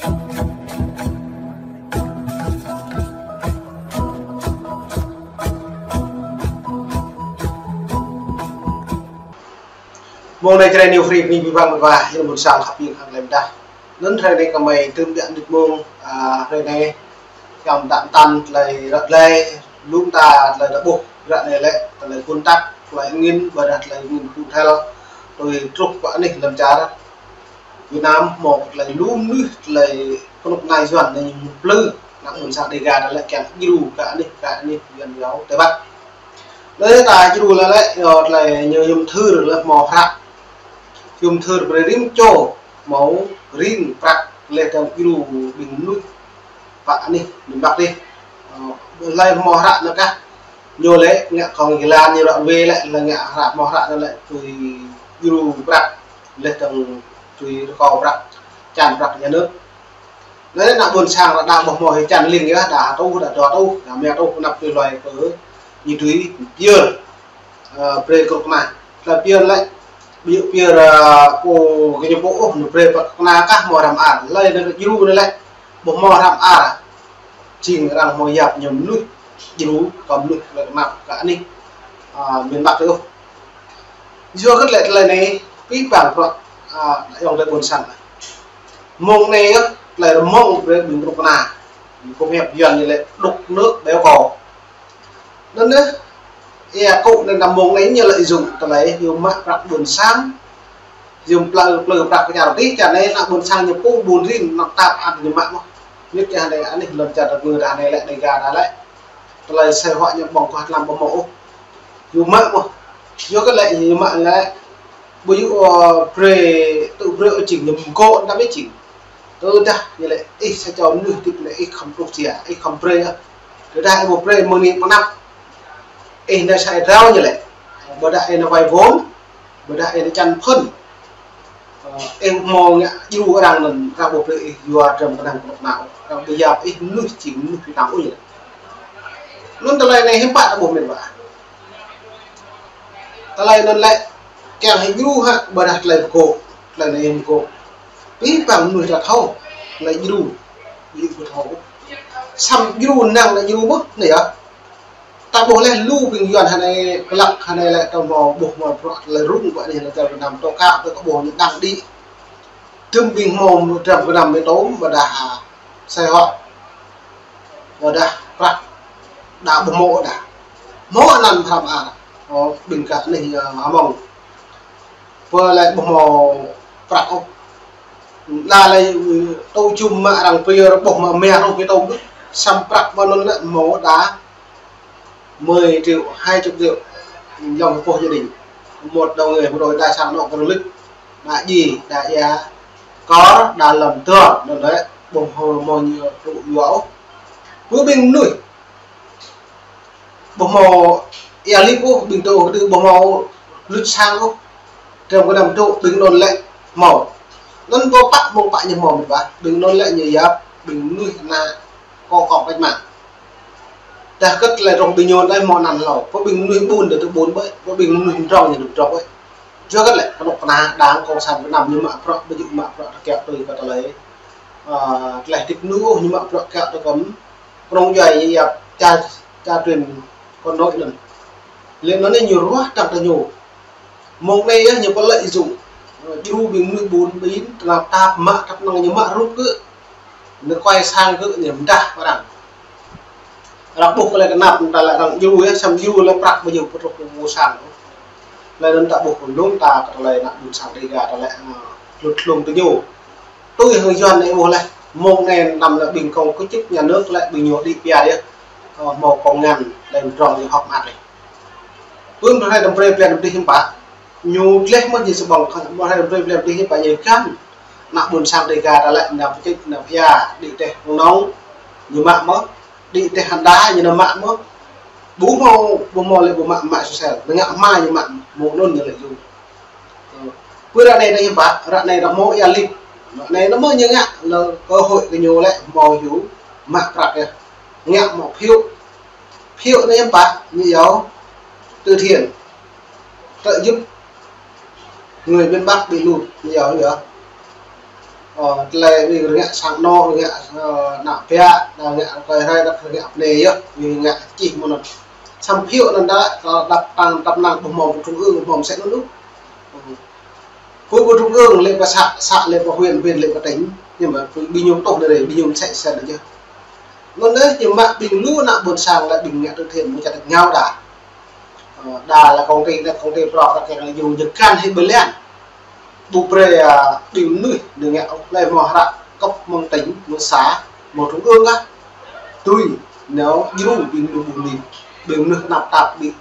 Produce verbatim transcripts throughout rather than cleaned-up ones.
Mông anai Jrai New Free ƀing ƀing ƀăng ƀăng ƀăng, yơh ƀôn sang khăp ƀing hăng lem dah. Anŭn hrơi anai kơmơi tơm biă nit mông, a, hrơi anai kiăng tăn tăn tơlơi ră tơlơi, lŏm ta tơlơi ta ƀuh, ră anai lĕ, tơlơi kơnăl, tơlơi angin, ƀôdah tơlơi angin kơnăl, tui truh pơ anih lăm čar Việt Nam, hmâo tơlơi lŏm mơnuih, tơlơi kơnuk kơna Yuan anai ñu plư, ană ƀôn sang Dega ta lĕ kiăng djru kơ anih, kơ anih Yuan yua Tây Bắc. Anai ta djru lĕ lĕ, yua tơlơi ñu yôm thưr lĕ hmâo hră. Yôm thưr brơi rĭm čô hmâo rin prăk leh dơ̆ng djru ƀing mơnuih pơ anih miền Bắc dih. Ơ, tơlơi hmâo hră anŭn kah ñu lĕ ngă kông jơlan ñu ră wê lĕ, lĕ ngă hră hmâo hră anŭn lĕ tui djru prăk leh dơ̆ng tui rơkâo prăk, čan prăk nhà nước. Anai ană ƀôn sang ră đa ƀuh hmâo hĭ čan ling yơh, đa hơtuh, đa dua tuh, đa rơma tuh, anăp tui hloi kơ ñu tui pơyơr, ơ, brơi kơnuk kơna. Tơlơi pơyơr lĕ, ƀu djơ̆ pơyơr, ơ, pô gơñu pô ôh, ñu brơi pơ kơnuk kơna kah hmâo hrăm ar. Tơlơi anai djru anai lĕ, ƀuh hmâo hrăm ar. Jing arăng hmâo yap ñu mơnuih djru, kơ mơnuih tơlơi kơnăp kơ anih, ơ, miền Bắc dih ôh. Yua kơ tơlơi, tơlơi anai, pĭ păng prăk, a, ayŏng adơi ƀôn sang. Mông anai yơh, tơlơi rơmông brơi ƀing kơnuk kơna. Kông hiăp Yuan ñu lĕ đục nước béo cò. Anŭn yơh, ia kŭ anŭn ta mông anai ñu lĕ djru tơlơi, yua mă prăk ƀôn sang, yua plư, plư prăk kơ čar dih, čar anai ană ƀôn sang ñu pô ƀun rin, anăp tap ăt ñu mă mơ̆n. Ñu kơ anai, anih lŏn čar ta ngư ta anai lĕ, Dega ta lĕ. Tơlơi sai huă ñu ƀơ̆ng kơ hlăm ƀu hmâo ôh. Yua mă mơ̆n. Yua kơ lĕ, yua mă lĕ. Ƀu djơ̆, ơ, brơi, tŭ brơi ôh jing ñu mơgŏ, anăm ih jing. Tơdah ñu lĕ, ih sa čô mơnuih hơdip lĕ, ih khŏm truh sia, ih khŏm brơi ôh. Tơdah ih ƀu brơi mơ̆ng anai pơ anăp. Ih anai sa ih drao ñu lĕ. Ƀôdah ih anai wai wong. Ƀôdah ih anai čan phŭn. Ơ, ih hmâo ngă djru arăng anŭn, arăng ƀu brơi ih yua dram kơnang kơnuk kơna, arăng ƀu yap ih mơnuih jing mơnuih pi tang ui. Anŭn tơlơi anai hiư̆m pă ta ƀuh mĕt wa. Tơlơi anŭn lĕ kiăng hĭ djru hă, ƀôdah tơlơi pơgŏ, tơlơi anai pơgŏ. Pĭ păng mơnuih ta thâo, tơlơi djru, djru pơthâo. Samơ̆ djru năng lĕ djru mơ̆n, anai yơh. Ta ƀuh leh lu ƀing Yuan hơnai pơlăk hơnai lĕ ta hmâo ƀuh hmâo prăk tơlơi rŭng pơ anih lĕ čar Việt Nam tơl kơ tơl kơ ƀuh ñu đang đĭ. Tơm ƀing hmâo dram gơnam mơtôm ƀôdah, a, sai huă. Ƀôdah prăk đa ƀu hmâo đa. Hmâo anăn hrăm ar. Ơ, ƀing gah anih, a, Hmông. Pơ lĕ ƀu hmâo prăk ôh. Đa lĕ, ơ, tŭ jum mă arăng pơyơr ƀuh mă mia rơ̆ pơtô. Samơ̆ prăk ƀơi anŭn lĕ hmâo đa mười triệu, hai chục triệu, lòng pô gia đình. Một đầu người, một đôi tài sản nó có lịch. Đa ji, đa ia, kor, đa lăm tơr, anŭn lĕ ƀu hmâo, hmâo ñu tŭ yua ôh. Pơ ƀing mơnuih ƀu hmâo ia lip ôh, ƀing tŭ kơdư ƀu hmâo lŭt sang ôh. Dram gơnam tŭ ƀing anŭn lĕ hmâo. Anŭn pô pă mông pă ñu hmâo mĕt wa. Ƀing anŭn lĕ ñu yap ƀing mơnuih ană kơ kŏp cách mạng. Tơdah kơ tơlơi rŏng ƀing ñu anai hmâo anăn hlâo. Pơ ƀing mơnuih ƀun tơ ƀun ƀơi. Pơ ƀing mơnuih mdrŏng ñu mdrŏng ƀơi. Yua kơ lĕ kơnuk kơna Đảng Cộng sản Việt Nam ñu mă prăk, ƀu djơ̆ mă prăk kiăo tui kơ tơlơi, ơ, tơlơi hơdip mơnuih ôh, ñu mă prăk kiăo tui kơ prong djuai yap čar, čar truyền con nối anŭn. Lĕ anŭn anai ñu ruah tăng tơ ñu. Mông anai yơh ñu pơlĕ djru. Ơ, djru ƀing mơnuih ƀun ƀin, tơnap tap mă, tap năng ñu mă rup kơ. Ñu kuai sang kơ ñu mdah pơ arăng. Arăng ƀuh kơ lĕ kơnap, ta lĕ arăng djru yơh, samơ̆ djru lĕ prăk ƀu djơ̆ pơtrŭk pơpŭ sang. Lĕ anŭn ta ƀuh kơ lŏm ta kơ tơlơi ană ƀôn sang Dega ta lĕ, ơ, lŭt hlung tơ ñu. Tui hăng Yuan anai ƀuh leh, mông anai anăm lĕ ƀing kông kơ chức nhà nước lĕ ƀing ñu đĭ pia yơh. Ơ, hmâo công an, lĕ mdrŏng ñu hŏk mơak leh. Pơ mơ̆ng hrơi đăm brơi plĕ đăm dih hiư̆m pă. Ñu tleh mơ̆n ñu sơbŏng, mơ̆ng hrơi đăm brơi plĕ đăm dih hiư̆m pă ñu găn. Ană ƀôn sang Dega ta lĕ, ană pơčĭt, ană pia, đĭ teh nông, ñu mă mơ̆n. Đĭ teh hơnda, ñu nao mă mơ̆n. Ƀu hmâo, ƀu hmâo lĕ ƀu mă, mă sosel. Ñu ngă hma ñu mă, mơ̆ng anŭn ñu lĕ djru. Ơ, pơ ră anai ta hiư̆m pă, ră anai ta hmâo ia lip. Ră anai ta hmâo ñu ngă, lĕ cơ hội kơ ñu lĕ hmâo djru, mă prăk yơh. Ngă hmâo phiếu. Phiếu anai hiư̆m pă, ñu yua từ thiện. Trợ giúp người miền Bắc bị lụt, ñu yua, ñu yua. Ơ, tơlơi ƀing rơngiă sang anŏ, rơngiă, ơ, ană ƀă, rơngiă rơkơi hrơi, rơngiă pơnê yơh, rơngiă čih mơ̆n. Samơ̆ hiư̆m anŭn đa, ơ, dăp tăng, dăp năng ƀu hmâo trung ương, hmâo sĕ anŭn ôh. Khối ƀu trung ương lĕ pơ xã, xã lĕ pơ huyện, huyện lĕ pơ tỉnh, nhưng mà ƀing ñu tŏh đơi, ƀing ñu sĕ sĕ đơi yơh. Anŭn đa, ñu mă ƀing lu ană ƀôn sang lĕ ƀing ngă từ thiện, mơ̆ng čar tơ̆ ngao đa. Ơ, đa lĕ công ty, lĕ công ty prŏ, lĕ kiăng lĕ ñu jơkăn hĭ ƀơi lĕ. Ƀu brơi, ơ, ƀing mơnuih đing ngă ôh, lĕ hmâo hră cấp mơ̆ng tỉnh, mơ̆ng xã, mơ̆ng trung ương kah. Tui nao djru ƀing mơnuih ƀun ƀin, ƀing mơnuih tơnap tap ƀing,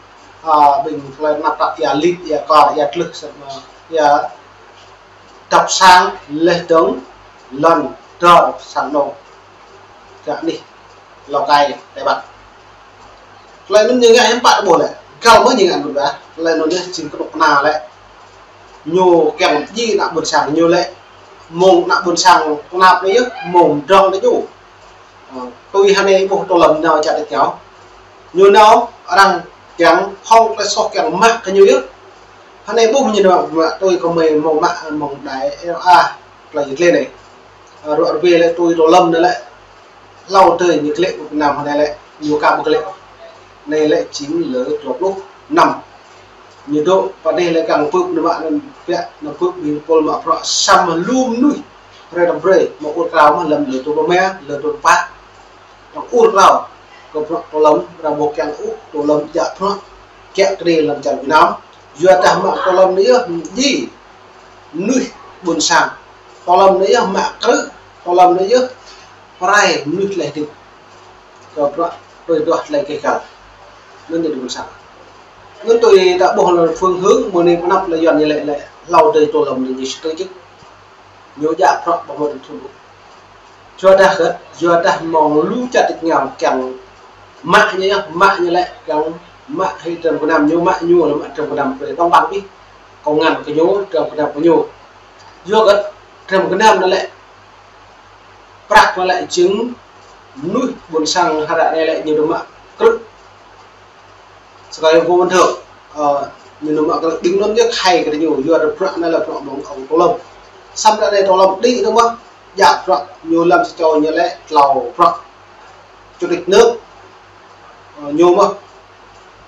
ơ, ƀing tơlơi tơnap tap ia lit, ia kor, ia tlưh, samơ̆ ia dăp sang leh dơ̆ng lŏn dơ̆r sang anŏ. Gah anih Lào Cai, Tây Bắc. Tơlơi anŭn ñu ngă hiư̆m pă ƀuh lĕ. Găl mơ̆ ñu ngă anŭn ƀă. Tơlơi anŭn ñu jing kơnuk kơna lĕ. Ñu kiăng djai ană ƀôn sang ñu lĕ. Mơ̆ng ană ƀôn sang tơnap anai yơh, mơ̆ng drŏng anai yơh. Ơ, tui hơnai ƀuh Tô Lâm nao čar tơ̆ ñu. Ñu nao arăng kiăng hŏng tơlơi soh kiăng mă kơ ñu yơh. Hơnai ƀuh ñu nao mă tui kơ mơi mơ̆ng mă mơ̆ng đài L A, tơlơi yơh tơlơi anai. Ơ, ruă rơbê lĕ tui Tô Lâm anai lĕ. Hlâo tơ̆ ñu klĕ pơ Việt Nam hơnai lĕ, ñu ka ƀu klĕ. Anai lĕ jing lơ dua pluh năm. Ñu dŏ pơ anai lĕ kiăng pơp nao mă anŭn biă, nao pơp ƀing pôl mă bruă samơ̆ lu mơnuih. Hrơi tơ̆ brơi, mă ur krao mă lăm lơ dua pluh rơma, lơ dua pluh pă. Arăng ur krao kơ bruă Tô Lâm, arăng ƀu kiăng ôh Tô Lâm djă bruă kiă kriê lăm čar Việt Nam. Yua dah mă Tô Lâm anai yơh, djai mơnuih ƀôn sang. Tô Lâm anai yơh mă krư̆, Tô Lâm anai yơh pơrai mơnuih tơlơi hơdip. Kơ bruă tui duah tơlơi kơ găl. Anŭn ñu ƀôn sang. Anŭn tui ta ƀuh lĕ phương hướng mơ̆ng anai pơ anăp lĕ Yuan ñu lĕ lĕ hlâo tơ̆ Tô Lâm anai ñu sơtơ čih. Ñu djă bruă ƀu hmâo thun ôh. Yua dah hơget, yua dah mơ̆ng lu čar tơ̆ ngao kiăng mă ñu yơh, mă ñu lĕ kiăng mă hĭ trăm gơnam ñu mă ñu lĕ mă trăm gơnam brơi tŏng ƀăng ƀih. Kông ngăn kơ ñu, trăm gơnam kơ ñu. Yua hơget, trăm gơnam anŭn lĕ prăk anŭn lĕ jing mơnuih ƀôn sang hră anai lĕ ñu dŏ mă krư̆. Sơkai vô bình thường, ơ, ñu dŏ mă krư̆ ƀing anŭn yơh khai kơ ñu, yua dah bruă anai lĕ bruă mơ̆ng ông Tô Lâm. Samơ̆ hră anai Tô Lâm đĭ dŏ mơ̆, djă bruă ñu lăm sa čô ñu lĕ tlâo bruă. Chủ tịch nước, ơ, ñu mơ̆.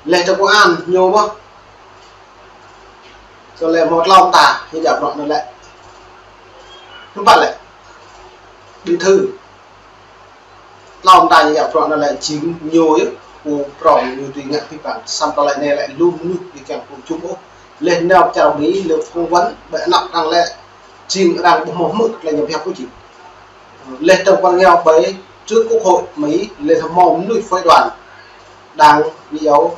Leh dơ̆ng công an ñu mơ̆. Čô lĕ hmâo tlâo mơta, ñu djă bruă anŭn lĕ. Hiư̆m pă lĕ. Bí thư. Tlâo mơta ñu djă bruă anŭn lĕ jing ñu yơh, pô prŏng ñu tui ngă pih păng. Samơ̆ tơlơi anai lĕ lu mơnuih ñu kiăng pô čum ôh. Leh nao čar Mi lĕ phỏng vấn, ƀơi anăp arăng lĕ jing arăng ƀu hmâo hmư̆ tơlơi ñu pơhiăp ôh jing. Leh dơ̆ng pơ ngao ƀơi trước Quốc hội Mi, leh hmâo mơnuih phái đoàn Đảng Mỹ Dầu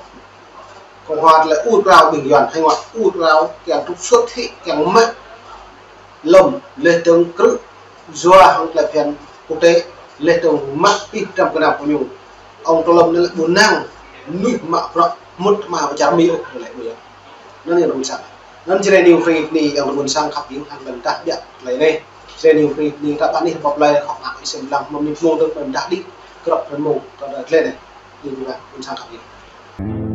Cộng hòa lĕ ur krao ƀing Yuan hải ngoại ur krao kiăng trục xuất hĭ kiăng mă lŏm leh dơ̆ng krư̆ yua hăng tơlơi phiăn quốc tế leh dơ̆ng mă pih trăm gơnam kơ ñu. Ông Tô Lâm anai lĕ ƀu năng mơnuih mă bruă mŭt mă pơ čar Mi ôh lĕ ƀu yơh. Anŭn yơh ƀôn sang. Anŭn Jrai New Free Nip anai yơh ƀôn sang khăp hing hăng ƀing ta biă tơlơi anai. Jrai New Free Nip ta ƀă anai ƀuh tơlơi khŏk ngă ih sem lăng mơ̆ng anai mơ̆ng dơ̆ng ƀing ta đĭ krăp ƀing mơ̆ng ta tơlơi anai. Đĭ ƀing ta ƀôn sang khăp hing.